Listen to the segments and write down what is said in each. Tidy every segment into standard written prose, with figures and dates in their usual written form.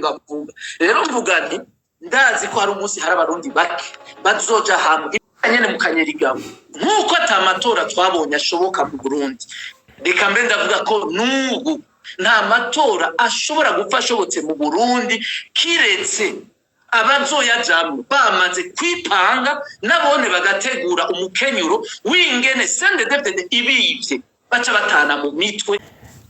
Rutunga mvuga. Rero mvuga nti ndazi ko hari umunsi hari Abarundi bake bazoja hamwe nyene mu Kanyerigabo, nk'uko ata matora twabonye ashoboka mu Burundi. Reka mbe ndavuga ko n'ubu nta matora ashobora gupfa ashobotse mu Burundi, kiretse abazoyajamwo bamaze kwipanga, nabone bagategura umukenyuro w'ingene CNDD-FDD ibivye baca batana mu mitwe.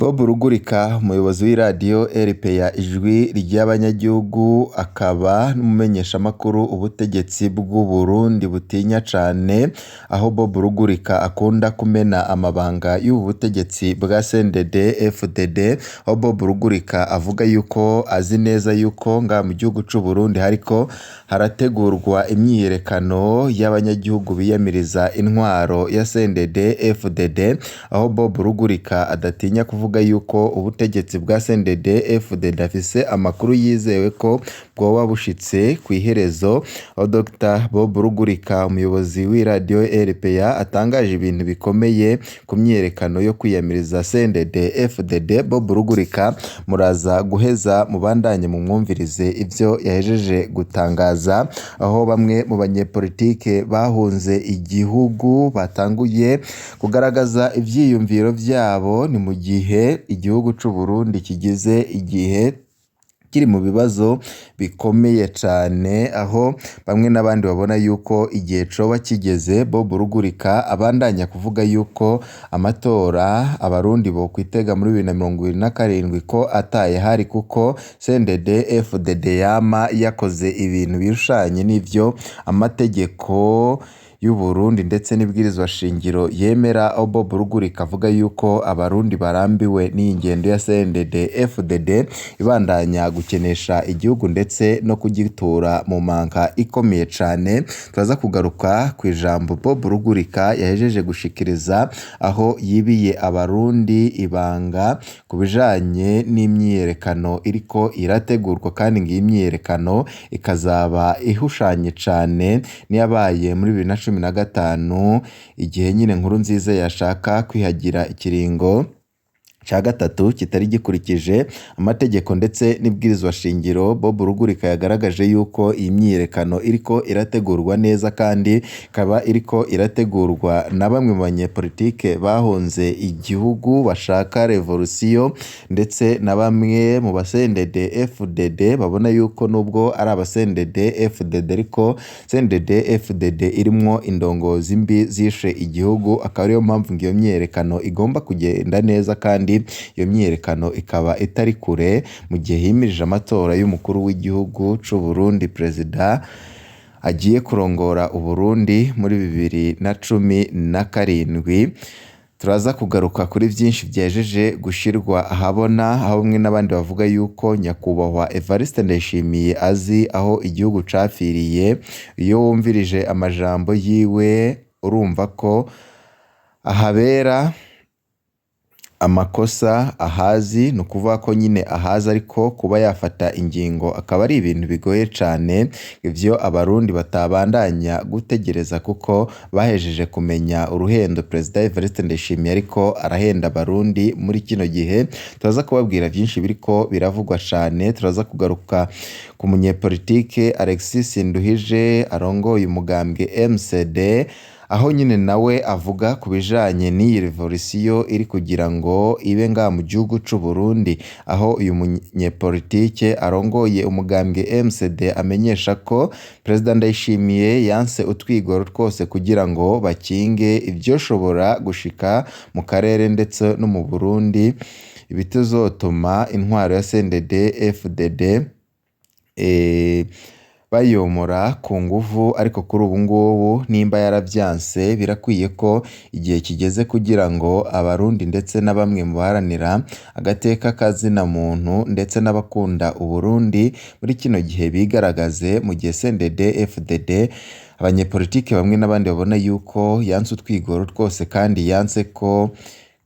Bob Rugurika, umuyobozi w'iradiyo RPA, Ijwi ry'Abanyagihugu, akaba n'umumenyeshamakuru ubutegetsi bw'u Burundi butinya cane, aho Bob Rugurika akunda kumena amabanga y'ubu butegetsi bwa CNDD FDD, aho Bob Rugurika avuga yuko azi neza yuko ngaha mu gihugu c'u Burundi hariko harategurwa imyiyerekano y'abanyagihugu biyamiriza intwaro ya CNDD FDD, aho Bob Rugurika adatinya kuvuga yuko ubutegetsi bwa CNDD FDD afise amakuru yizewe ko bwoba bushitse kw'iherezo, aho Dr Bob Rugurika, umuyobozi w'iradiyo RPA, atangaje ibintu bikomeye ku myiyerekano yo kwiyamiriza CNDD FDD. Bob Rugurika muraza guheza mubandanye mumwumvirize ivyo yahejeje gutangaza, aho bamwe mu banyepolitike bahunze igihugu batanguye kugaragaza ivyiyumviro vyabo. Ni mu gihe igihugu c'u Burundi kigize igihe kiri mu bibazo bikomeye cane, aho bamwe n'abandi babona yuko igihe coba kigeze. Bob Rugurika abandanya kuvuga yuko amatora Abarundi bokwitega muri 2027 ko atayahari, kuko CNDD FDD yama yakoze ibintu birushanye n'ivyo amategeko y'u Burundi ndetse n'ibwirizwa shingiro yemera, aho Bob Rugurika avuga yuko Abarundi barambiwe n'iyi ngendo ya CNDD FDD ibandanya gukenesha igihugu ndetse no kugitura mu manka ikomeye cane. Turaza kugaruka ku ijambo Bob Rugurika yahejeje gushikiriza, aho yibiye Abarundi ibanga ku bijanye n'imyiyerekano iriko irategurwa, kandi ngo iyi myiyerekano ikazaba ihushanye cane n'iyabaye muri 2015, igihe nyine Nkurunziza yashaka kwihagira ikiringo ca gatatu kitari gikurikije amategeko ndetse n'ibwirizwa shingiro. Bob Rugurika yagaragaje yuko iyi myiyerekano iriko irategurwa neza, kandi ikaba iriko irategurwa na bamwe mu banyepolitike bahunze igihugu bashaka revolusiyo, ndetse na bamwe mu ba CNDD FDD babona yuko nubwo ari aba CNDD FDD, ariko CNDD FDD irimwo indongozi mbi zishe igihugu, akaba ariyo mpamvu ngo iyo myiyerekano igomba kugenda neza, kandi iyo myiyerekano ikaba itari kure mu gihe himirije amatora y'umukuru w'igihugu c'u Burundi, perezida agiye kurongora Uburundi muri 2017. Turaza kugaruka kuri vyinshi vyahejeje gushirwa ahabona, aho bamwe n'abandi bavuga yuko nyakubahwa Evariste Ndayishimiye azi aho igihugu capfiriye. Iyo wumvirije amajambo yiwe urumva ko ahabera amakosa ahazi, ni ukuvuga ko nyine ahazi, ariko kuba yafata ingingo akaba ari ibintu bigoye cane, ivyo Abarundi batabandanya gutegereza kuko bahejeje kumenya uruhendo Perezida Evariste Ndayishimiye ariko arahenda Abarundi muri kino gihe. Turaza kubabwira vyinshi biriko biravugwa cane. Turaza kugaruka ku munyepolitike Alexis Nduhije arongoye umugambwe MCD, aho nyine nawe avuga ku bijanye n'iyi revolusiyo iri kugira ngo ibe ngaha mu gihugu c'u Burundi, aho uyu munyepolitike arongoye umugambwe MCD amenyesha ko Perezida Ndayishimiye yanse utwigoro twose kugira ngo bakinge ivyoshobora gushika mu karere ndetse no mu Burundi, ibitazotuma intwaro ya CNDD FDD bayomora ku nguvu. Ariko kuri ubu ngubu nimba yaravyanse, birakwiye ko igihe kigeze kugira ngo Abarundi ndetse na bamwe mu baharanira agateka ka zina muntu ndetse n'abakunda Uburundi muri kino gihe bigaragaze, mu gihe CNDD FDD abanyepolitike bamwe n'abandi babona yuko yanse utwigoro twose kandi yanse ko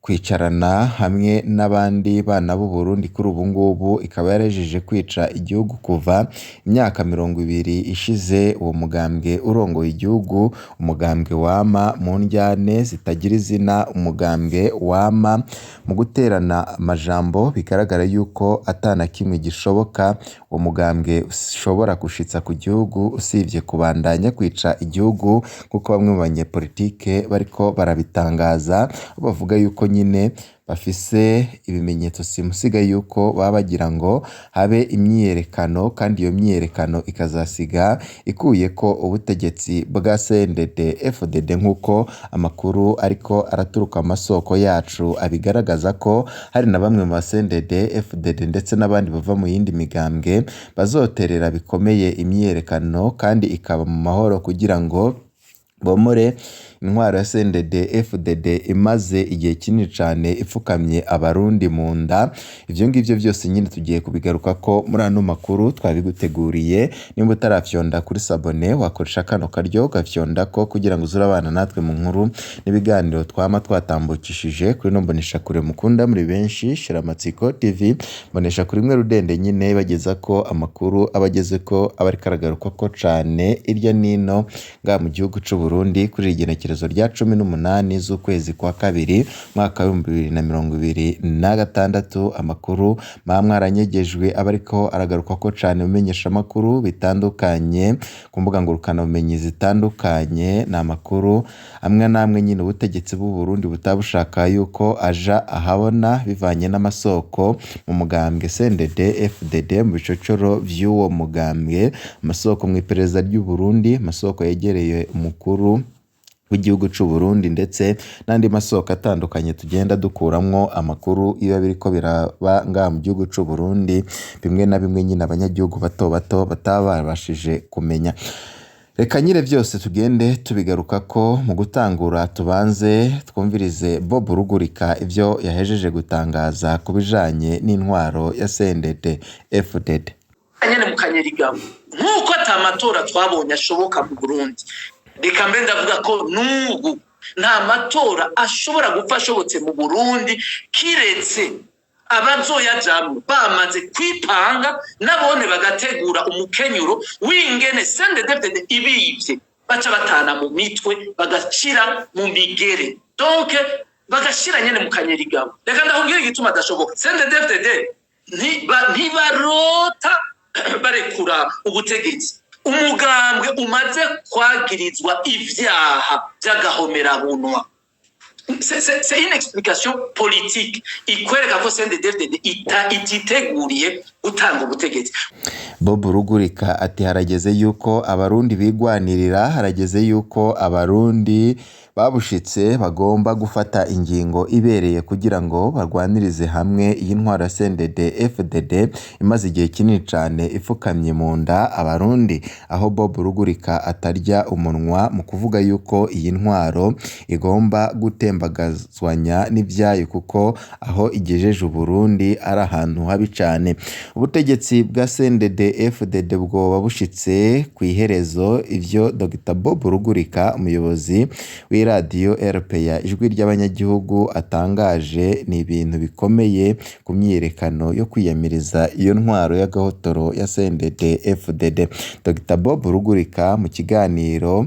kwicarana hamwe n'abandi bana b'u Burundi. Kuri ubu ngubu ikaba yarejeje kwica igihugu kuva imyaka 20 ishize. Uwo mugambwe urongoye igihugu, umugambwe wama mu ndyane zitagira izina, umugambwe wama mu guterana amajambo, bigaragara yuko atana kimwe gishoboka uwo mugambwe ushobora gushitsa ku gihugu usivye kubandanya kwica igihugu, kuko bamwe mu banyepolitike bariko barabitangaza bavuga yuko nyine bafise ibimenyetso simusiga yuko baba bagira ngo habe imyiyerekano, kandi iyo myiyerekano ikazasiga ikuyeko ubutegetsi bwa CNDD FDD, nk'uko amakuru ariko araturuka mu masoko yacu abigaragaza ko hari na bamwe mu ba CNDD FDD ndetse n'abandi bava mu yindi migambwe bazoterera bikomeye imyiyerekano kandi ikaba mu mahoro kugira ngo bomore intwaro ya CNDD FDD imaze igihe kinini cane ipfukamye abarundi mu nda. Ivyo ngivyo vyose nyine tugiye kubigaruka ko muri ano makuru twabiguteguriye. Nimba utarafyonda kuri sabone, wakoresha kano karyo ugafyondako kugira ngo uzurabana natwe mu nkuru n'ibiganiro twama twatambukishije kuri no mbonesha kure mukunda muri benshi, Shiramatsiko TV, mbonesha kuri imwe rudende nyine bageza ko amakuru abageze ko aba ariko aragarukwako cane irya nino ngaha mu gihugu c'u Burundi kuri iri genekerezo rya 18 z'ukwezi kwa kabiri mwaka w'2026. Amakuru mwaba mwaranyegejwe aba ariko aragarukwako cane mu menyeshamakuru bitandukanye ku mbuga ngurukanabumenyi zitandukanye. Ni amakuru amwe n'amwe nyine ubutegetsi bw'u Burundi butabushaka yuko aja ahabona bivanye n'amasoko mu mugambwe CNDD FDD, mu bicocoro vy'uwo mugambwe, amasoko mu iperereza ry'u Burundi, amasoko yegereye umukuru w'igihugu c'u Burundi ndetse n'andi masoko atandukanye tugenda dukuramwo amakuru iyo biriko biraba ngaha mu gihugu c'u Burundi, bimwe na bimwe nyine abanyagihugu bato bato bataba babashije kumenya. Reka nyine vyose tugende tubigarukako. Mu gutangura tubanze twumvirize Bob Rugurika ivyo yahejeje gutangaza ku bijanye n'intwaro ya CNDD FDD. Nyene mu Kanyerigabo, nk'uko ata matora twabonye ashoboka mu Burundi, reka mbe ndavuga ko n'ubu nta matora ashobora gupfa ashobotse mu Burundi, kiretse abazoyajamwo bamaze kwipanga nabone bagategura umukenyuro w'ingene CNDD-FDD ibivye baca batana mu mitwe, bagashira mu migere, donc bagashira nyene mu Kanyerigabo. Reka ndakubwira igituma adashoboka. CNDD-FDD ntibarota barekura ubutegetsi. Umugambwe umaze kwagirizwa ivyaha vy'agahomerabunwa, c'est une explication politique ikwereka ko CNDD-FDD ititeguriye gutanga ubutegetsi. Bob Rugurika ati harageze yuko abarundi bigwanirira, harageze yuko abarundi babushitse bagomba gufata ingingo ibereye kugira ngo barwanirize hamwe iyi ntwaro ya CNDD FDD imaze igihe kinini cane ipfukamye mu nda abarundi. Aho Bob Rugurika atarya umunwa mu kuvuga yuko iyi ntwaro igomba gutembagazwanya n'ivyayo, kuko aho igejeje Uburundi ari ahantu habi cane. Ubutegetsi bwa CNDD FDD bwoba bushitse kw'iherezo. Ivyo Dr Bob Rugurika, umuyobozi w'iradiyo RPA Ijwi ry'Abanyagihugu, atangaje ni ibintu bikomeye ku myiyerekano yo kwiyamiriza iyo ntwaro y'agahotoro ya CNDD FDD. Dr Bob Rugurika mu kiganiro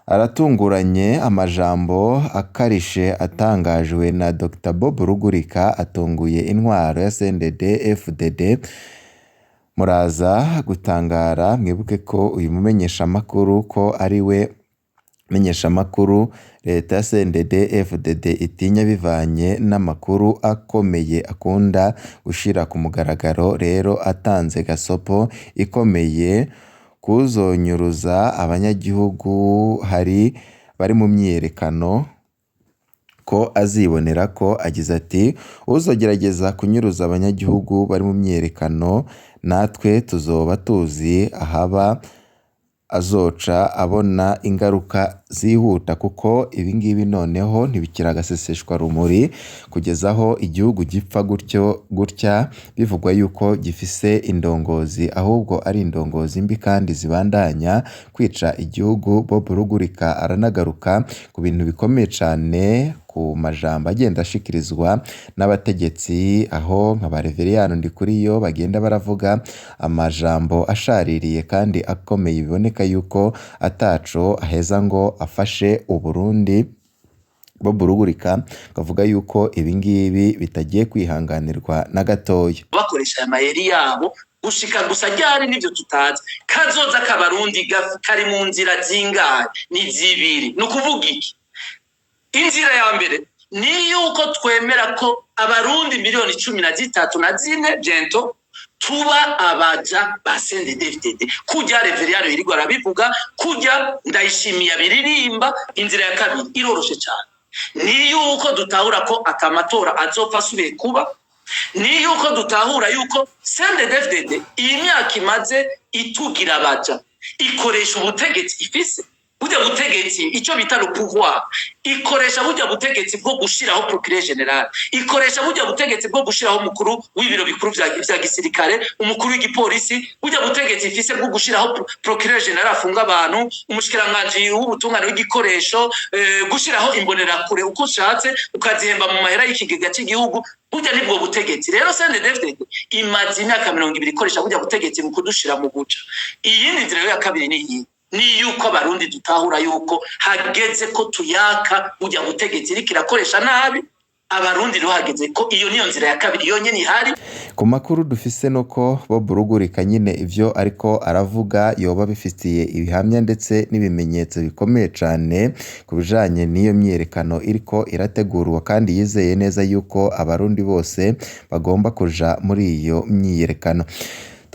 aratunguranye. Amajambo akarishe atangajwe na Dr Bob Rugurika atunguye intwaro ya CNDD FDD. Muraza gutangara, mwibuke ko uyu mumenyeshamakuru ko ari we menyeshamakuru leta ya CNDD FDD itinya bivanye n'amakuru akomeye akunda gushira ku mugaragaro. Rero atanze gasopo ikomeye kuzonyuruza abanyagihugu hari bari mu myiyerekano ko azibonera ko. Agize ati uzogerageza kunyuruza abanyagihugu bari mu myiyerekano, natwe tuzoba tuzi ahaba, azoca abona ingaruka zihuta, kuko ibingibi noneho ntibikiri agaseseshwa rumuri kugeza aho igihugu gipfa gutyo gutya bivugwa yuko gifise indongozi, ahubwo ari indongozi mbi kandi zibandanya kwica igihugu. Bob Rugurika aranagaruka ku bintu bikomeye cane ku majambo agenda ashikirizwa n'abategetsi, aho nka ba Reveriyano Ndikuriyo bagenda baravuga amajambo ashaririye kandi akomeye, biboneka yuko ataco aheza ngo afashe Uburundi. Bob Rugurika akavuga yuko ibingibi bitagiye kwihanganirwa na gatoya. Bakoresha aya mayeri yabo gushika gusa ryari nivyo tutazi. Kazoza k'Abarundi kari mu nzira zingahe? Ni zibiri. Ni ukuvuga iki? Inzira ya mbere ni yuko twemera ko Abarundi miliyoni 13 na zine bientôt tuba abaja ba CNDD-FDD, kurya Reveriyano yirirwa arabivuga, kurya Ndayishimiye abiririmba. Inzira ya kabiri iroroshe cyane, ni yuko dutahura ko atamatora azopfa asubiye kuba, ni yuko dutahura yuko CNDD-FDD iyi myaka imaze itugira abaja, ikoresha ubutegetsi ifise, burya butegetsi icyo bita le pouvoir, ikoresha burya butegetsi bwo gushiraho procureur général, ikoresha burya butegetsi bwo gushiraho umukuru w'ibiro bikuru vya gisirikare, umukuru w'igipolisi, burya butegetsi ifise bwo gushiraho procureur général afunga abantu, umushikiranganji w'ubutungane w'igikoresho, gushiraho imbonerakure uko ushatse ukazihemba mu mahera y'ikigega cy'igihugu. Burya nibwo butegetsi rero CNDD-FDD imaze imyaka 20 ikoresha burya butegetsi mu kudushira mu guca. Iyindi nzira rero ya kabiri ni iyi, ni yuko Abarundi dutahura yuko hageze ko tuyaka burya butegetsi iriko irakoresha nabi. Abarundi rero hageze ko iyo niyo nzira ya kabiri yonyene ihari. Ku makuru dufise nuko Bob Rugurika nyine ivyo ariko aravuga yoba bifitiye ibihamya ndetse n'ibimenyetso bikomeye cane ku bijanye n'iyo myiyerekano iriko irategurwa, kandi yizeye neza yuko Abarundi bose bagomba kuja muri iyo myiyerekano.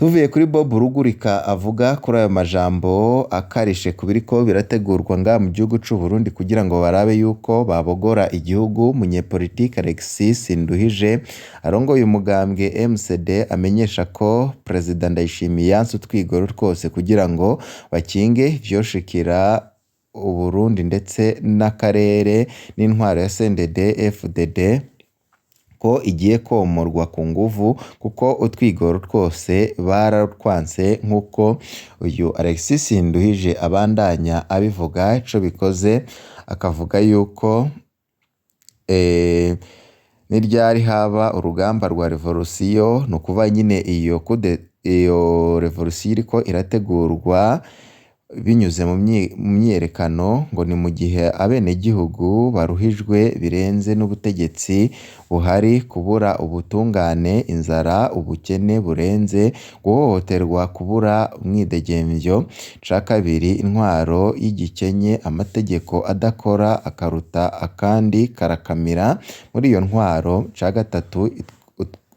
Tuvuye kuri Bob Rugurika avuga kuri ayo majambo akarishe ku biriko birategurwa nga mu gihugu c'u Burundi kugira ngo barabe yuko babogora igihugu, umunyepolitike Alexis Nduhije arongoye umugambwe MCD amenyesha ko Perezida Ndayishimiye yanse utwigoro twose kugira ngo bakinge ivyoshikira Uburundi ndetse n'akarere n'intwaro ya CNDD FDD ko igiye komorwa ku nguvu, kuko utwigoro twose bararwanse, nk'uko uyu Alexis Nduhije abandanya abivuga. Ico bikoze akavuga yuko niryari haba urugamba rwa revolusiyo, ni ukuvuga nyine iyo kude iyo revolusiyo iriko irategurwa binyuze mu myiyerekano, ngo ni mu gihe abenegihugu baruhijwe birenze n'ubutegetsi buhari, kubura ubutungane, inzara, ubukene burenze, guhohoterwa, kubura umwidegemvyo. Ica kabiri, intwaro y'igikenye, amategeko adakora akaruta akandi karakamira muri iyo ntwaro. Ica gatatu,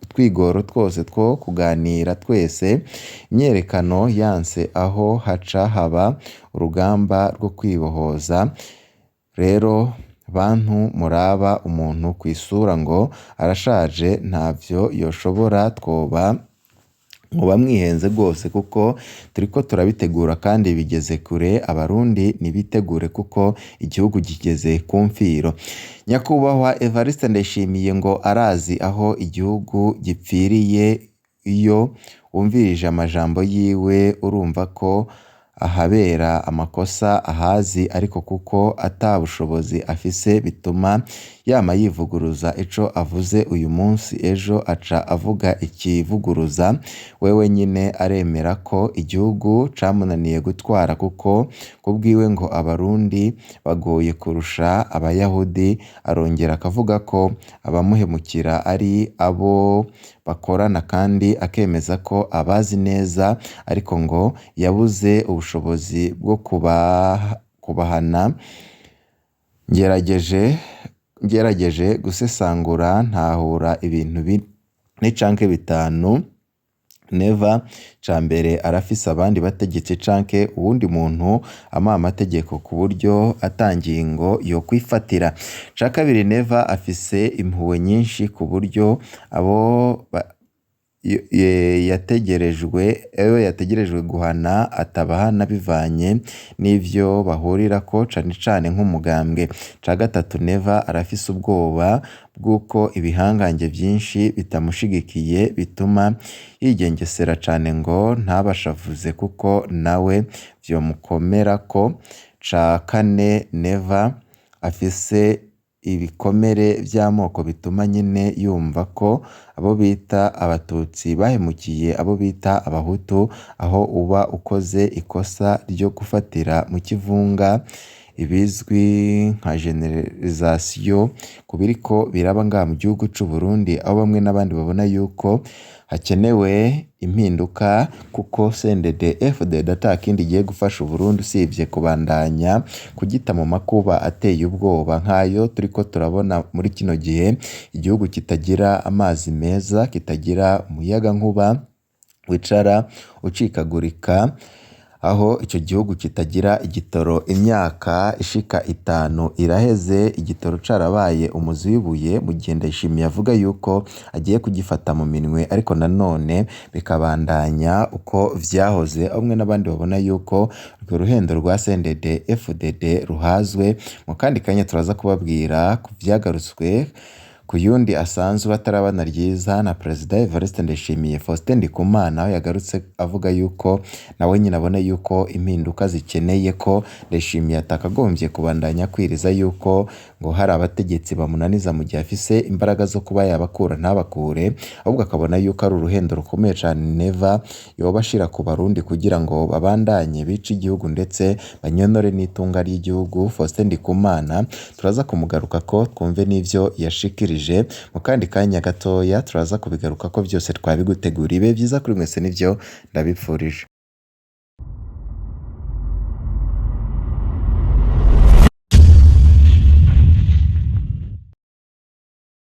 utwigoro twose two kuganira twese, imyiyerekano yanse aho haca haba urugamba rwo kwibohoza. Rero bantu muraba umuntu kw'isura ngo arashaje ntavyo yoshobora, twoba mwoba mwihenze rwose, kuko turiko turabitegura kandi bigeze kure. Abarundi nibitegure kuko igihugu kigeze ku mfiro. Nyakubahwa Evariste Ndayishimiye ngo arazi aho igihugu gipfiriye, iyo wumvirije amajambo yiwe urumva ko ahabera amakosa ahazi, ariko kuko ata bushobozi afise bituma yama yivuguruza, ico avuze uyu munsi ejo aca avuga ikivuguruza. Wewe nyine aremera ko igihugu camunaniye gutwara, kuko kubwiwe ngo Abarundi bagoye kurusha Abayahudi. Arongera akavuga ko abamuhemukira ari abo bakorana, kandi akemeza ko abazi neza, ariko ngo yabuze ubushobozi bwo kubahana. Ngerageje gusesangura ntahura ibintu bine canke bitanu. Neva ca mbere arafise abandi bategetsi canke uwundi muntu amuha amategeko ku buryo ata ngingo yokwifatira. Ica kabiri, Neva afise impuhwe nyinshi ku buryo abo yategerejwe guhana atabahana bivanye n'ivyo bahurirako cane cane nk'umugambwe. Ica gatatu, Neva arafise ubwoba bw'uko ibihangange vyinshi bitamushigikiye, bituma yigengesera cane ngo ntabashavuze kuko nawe vyomukomerako. Ica kane, Neva afise ibikomere vy'amoko bituma nyene yumva ko abo bita abatutsi bahemukiye abo bita abahutu, aho uba ukoze ikosa ryo gufatira mu kivunga ibizwi nka generalisation ku biriko biraba ngaha mu gihugu c'u Burundi, aho bamwe n'abandi babona yuko hakenewe impinduka kuko CNDD FDD ata kindi igiye gufasha Uburundi usibye kubandanya kugita mu makuba ateye ubwoba nk'ayo turiko turabona muri kino gihe, igihugu kitagira amazi meza, kitagira umuyagankuba wicara ucikagurika, aho ico gihugu kitagira igitoro imyaka ishika 5 iraheze igitoro carabaye umuzi w'ibuye, mu gihe Ndayishimiye avuga yuko agiye kugifata mu minwe, ariko nanone bikabandanya uko vyahoze, bamwe n'abandi babona yuko urwo ruhendo rwa CNDD FDD ruhazwe. Mu kandi kanya turaza kubabwira ku vyagarutswe ku yundi asanzwe atarabana ryiza na Perezida Evariste Ndayishimiye, Faustin Ndikumana, aho yagarutse avuga yuko nawe nyine abona yuko impinduka zikeneye ko Ndayishimiye atakagombye kubandanya kwiriza yuko ngo hari abategetsi bamunaniza mu gihe afise imbaraga zo kuba yabakura ntabakure, ahubwo akabona yuko ari uruhendo rukomeye cane Neva yoba ashira ku Barundi kugira ngo babandanye bice igihugu ndetse banyonore n'itunga ry'igihugu. Faustin Ndikumana turaza kumugarukako twumve n'ivyo yashikirije mu kandi kanya gatoya, turaza kubigarukako vyose twabiguteguriye. Ibihe vyiza kuri mwese nivyo ndabipfurije.